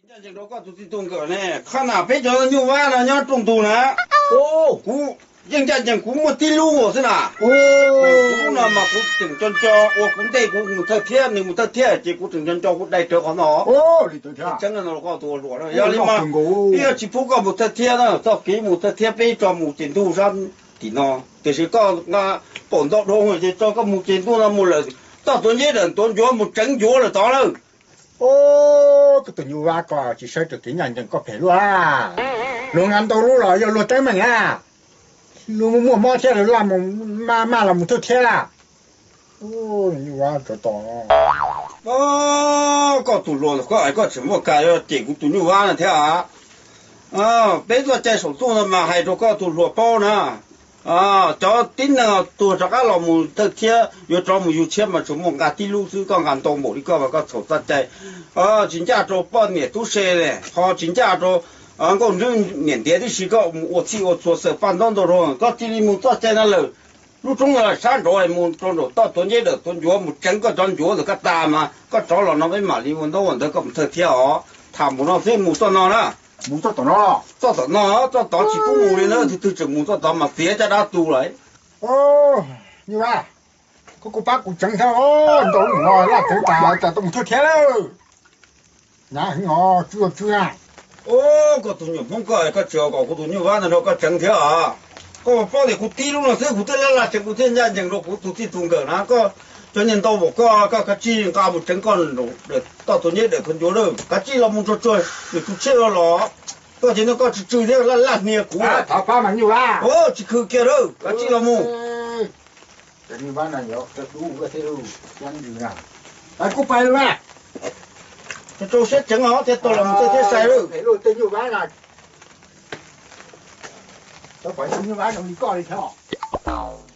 Ncaj ncees rau koj tus txij tus nkawm ne, qhov na peb cov nyuj vab no nyob rooj ntug na, kuv yeej ncaj ncees kuv muaj tib lub xwb na. Kuv no mas kuv tseem nco nco ua kuv ntej kuv mus thawj thiab nws mus thawj thiab ces kuv tseem nco nco kuv dai rawv qhov no. Tseeb no koj tus ua hluas, yog li mas twb yog tsis pub koj mus thawj thiab na, txoj kev mus thawj thiab peb tso mus ces ntuj sab tim no, tiam sis koj nqa pom ntau dhau ces tso koj mus ces ntuj no mus lawm, toj tuav nceb dawm tuav ncuav mus tseev ncuav lawm tod lawm. Koj tus nyuj vab ko tsis saib raws kev ncaj ncees koj phem luaj. Luag nqa ntau lub los yog luag teeb meem na, luag muaj mob thiab lawv maj los mus thawj thiab lawm. Nyuj vab tsov tom. Koj tus hluas koj es koj tseem muaj kas yuav cem kuv tus nyuj vab no thiab. Peb txoj cai saum ntuj no mas hais rau koj tus hluas paub na, cov tib neeg tuag rov qab los mus thawj thiab yuav rov mus yug tshiab mas tsuas muaj nqa tib lub xwb, koj nqa ntau npaum li koj mas koj txhaum txoj cai. Tsis ncaj rau poj niam tub se ne, ho tsis ncaj rau nkauj ntswb niam ntiav tib si, koj mus ua txhij ua txhua xaws paj ntaub ntau rau, koj cia li mus txoj cai no lawm. Lub roob no sab nraud mus rau nraum toj tuav nceb dawm tuav ncuav mus tseev koj cov ncuav ntawm koj tas mas koj rov los no peb mam li ua ntaub ua ntawv koj mus thawj thiab os. Tham npaum no xwb mus txoj no na. Mus txoj tom no. Txoj tom no, txoj tod tsis pub mus li na, tus twg tseem mus txoj tod mas txiav caj dab tu lawm. Nyuj vab, koj kuj pab kuv tseev thiab os, ntau lub no laj tseev tas cas tau mus thawj thiab lawm. Hnyav heev os, tsw tsw na. Koj tus nyuam Hmoob ko, koj tsis kom kuv tus nyuj vab ntawd rau koj tseev thiab os. Koj paub tias kuv tib lub no xwb kuv twb laj laj tseev kuv thiaj ncaj ncees rau kuv tus txij tus nkawm na. Koj cov niag ntau npaum koj, koj kav tsij nqa mus tseev koj toj tuav nceb dawm tuav ncuav lawm, kav tsij los mus tsuag tsuag, yus tus tshiab los los. Koj ces no koj tsw tsw thiab laj laj hnia kuv. Thov pab mas nyuj vab. Tsis khwv kiag lawm, kav tsij los mus. Cov nyuj vab no yuav dub thiab thiab, kuj pais lawm na. Rau siab tseev os, thiaj tau los mus tej thiab sai lawm. Phem luaj tej nyuj vab no. Cov pom nyuj vab zoo li koj li thiab.